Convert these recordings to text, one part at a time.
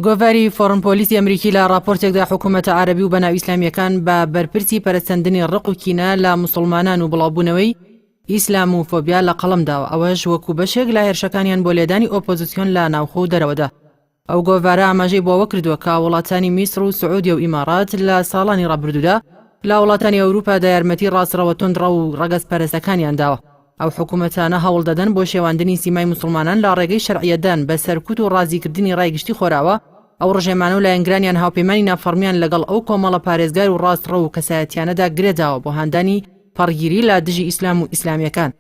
گۆڤاری فۆڕن پۆلیسی ئەمریکی لە ڕاپۆرتێکدا حکوومەتە عەرەبی و بەناو ئیسلامییەکان بە بەرپرسی پەرەسەندنی ڕق و کینە لە موسڵمانان و بڵاوبوونەوەی ئیسلامۆفۆبیا لە قەڵەم داوە، ئەوەش وەکو بەشێک لە هێرشەکانیان بۆ لێدانی ئۆپۆزسیۆن لە ناوخۆ و دەرەوەدا. ئەو گۆڤارە ئاماژەی بۆ ئەوە کردووە کە وڵاتانی میسڕ و سعودیە و ئیماڕات لە ساڵانی ڕابردوودا لە وڵاتانی ئەوروپادا یارمەتی ڕاستڕەوە توندڕەو و ڕەگەزپەرستەکانیان داوە. ئەو حکومەتانە هەوڵ دەدەن بۆ شێواندنی سیمای موسڵمانان لە ڕێگەی شەرعیەتدان بە سەرکوت و ڕازیکردنی ڕای گشتی خۆراوا، ئەو ڕژێمانە و لایەنگرانیان هاوپەیمانی نافەڕمیان لەگەڵ ئەو کۆمەڵە پارێزگار و ڕاستڕەو و کەسایەتیانەدا گرێداوە بۆ هاندانی پەڕگیری لە دژی ئیسلام و ئیسلامیەکان.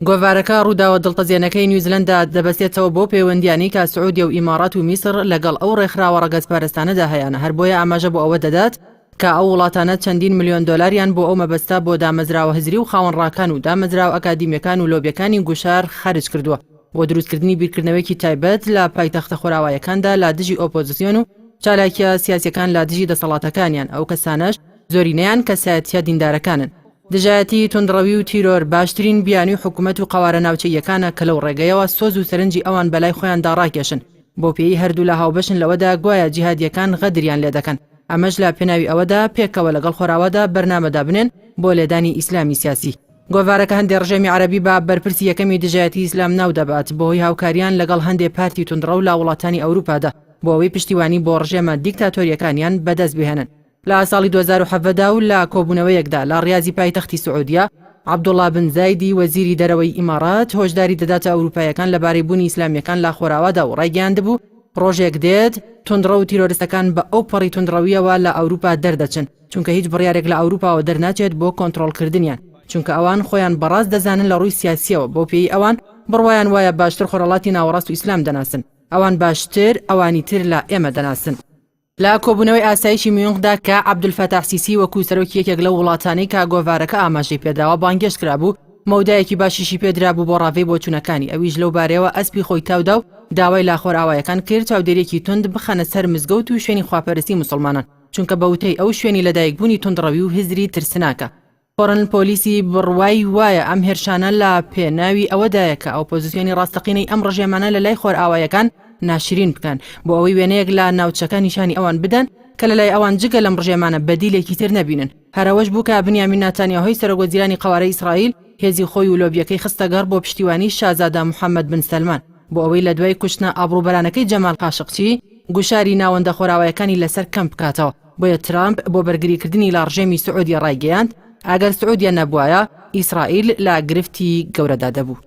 گۆڤارەکە ڕووداوە دڵتەزێنەکەی نیوزلەندا دەبەستێتەوە بەو پەیوەندیانەی کە سعودیە و ئیماڕات و میسڕ لەگەڵ ئەو ڕێکخراوە ڕەگەزپەرستانەدا هەیانە، هەر بۆیە ئاماژە بۆ ئەوە دەدات کە ئەو وڵاتانە چەندین ملیۆن دۆلاریان بۆ ئەو مەبەستە بۆ دامەزراوە هزری و خاوەنڕاکان و دامەزراوە ئەکادیمیەکان و لۆبیەکانی گوشار خەرج کردووە بۆ دروستکردنی بیرکردنەوەیەکی تایبەت لە پایتەختە خۆراوایەکاندا لە دژی ئۆپۆزسیۆن و چالاکیە سیاسیەکان لە دژی دەسەڵاتەکانیان، ئەو کەسانەش زۆرینەیان کەسایەتیە دیندارەکانن. دژایەتی توندڕەوی و تیرۆر باشترین بیانوی حکومەت و قەوارە ناوچەییەکانە کە لەو ڕێگەیەوە سۆز و سەرنجی ئەوان بەلای خۆیاندا ڕاکێشن، بەو پێیەی هەردوولا هاوبەشن لەوەدا گوایە جیهادییەکان غەدریان لێدەکەن، ئەمەش لە پێناوی ئەوەدا پێکەوە لەگەڵ خۆراوادا بەرنامە دابنێن بۆ لێدانی ئیسلامی سیاسی. گۆڤارەکە هەندێ ڕژێمی عەرەبی بە بەرپرسی یەکەمی دژایەتی ئیسلام ناودەبات بەهۆی هاوکاریان لەگەڵ هەندێ پارتی توندڕەو لە وڵاتانی ئەوروپادا بۆ ئەوەی پشتیوانی بۆ ڕژێمە دیکتاتۆرییەکانیان بەدەست بهێنن. لە ساڵی 2017 دا و لە کۆبوونەوەیەکدا لە ڕیازی پایتەختی سعودیە، عەبدوڵا بن زایدی وەزیری دەرەوەی ئیماڕات هۆشداری دەداتە ئەوروپاییەکان لەبارەی بوونی ئیسلامییەکان لە خۆراوادا و ڕایگەیاندبوو ڕۆژێک دێت توندڕەو و تیرۆرستەکان بە ئەوپەڕی توندڕەوییەوە لە ئەوروپا دەردەچن چونکە هیچ بڕیارێک لە ئەوروپاوە دەرناچێت بۆ کۆنتڕۆڵکردنیان چونکە ئەوان خۆیان بەڕاست دەزانن لە ڕووی سیاسییەوە بەو پێیەی ئەوان بڕوایان وایە باشتر خۆرهەڵاتی ناوەڕاست و ئیسلام دەناسن ئەوان باشتر ئەوانی تر لە ئێمە دەناسن. لە کۆبوونەوەی ئاسایشی میونخدا کە عەبدولفەتاح سیسی وەکو سەرۆکی یەکێک لەو وڵاتانەی کە گۆڤارەکە ئاماژەی پێداوە بانگێشت کرابوو، مەودایەکی باشیشی پێدرابوو بۆ ڕاڤەی بۆچوونەکانی، ئەویش لەو بارەیەوە ئەسپی خۆی تاودا و داوای لە خۆرئاوایەکان کرد چاودێرییەکی توند بخەنە سەر مزگەوت و شوێنی خواپەرستی موسڵمانان، چونکە بە وتەی ئەو شوێنی لەدایکبوونی توندڕەوی و هزری ترسناکە. فۆرن پۆلیسی بڕوای وایە ئەم هێرشانە لە پێناوی ئەوەدایە کە ئۆپۆزیسیۆنی ڕاستەقینەی ئەم ڕژێمانە لە لای خۆرئاوایەکان ناشرین بکەن بۆ ئەوەی وێنەیەک لە ناوچەکە نیشانی ئەوان بدەن کە لە لای ئەوان جگە لەم ڕژێمانە بەدیلێکی تر نەبینن هەر ئەوەش بوو کە بنیامین ناتانیاهۆی سەرۆکوەزیرانی قەوارەی ئیسرائیل هێزی خۆی و لۆبیەکەی خستە گەڕ بۆ پشتیوانی شازادە محەمەد بن سەلمان بۆ ئەوەی لە دوای کوشتنە ئابڕووبەرانەکەی جەمال قاشقچی گوشاری ناوەندە خۆراوایەکانی لەسەر کەم بکاتەوە. بۆیە ترامپ بۆ بەرگریکردنی لە ڕژێمی سعودیە ڕایگەیاند، ئەگەر سعودیە نەبوایە، ئیسرائیل لە گرفتی گەورەدا دەبوو.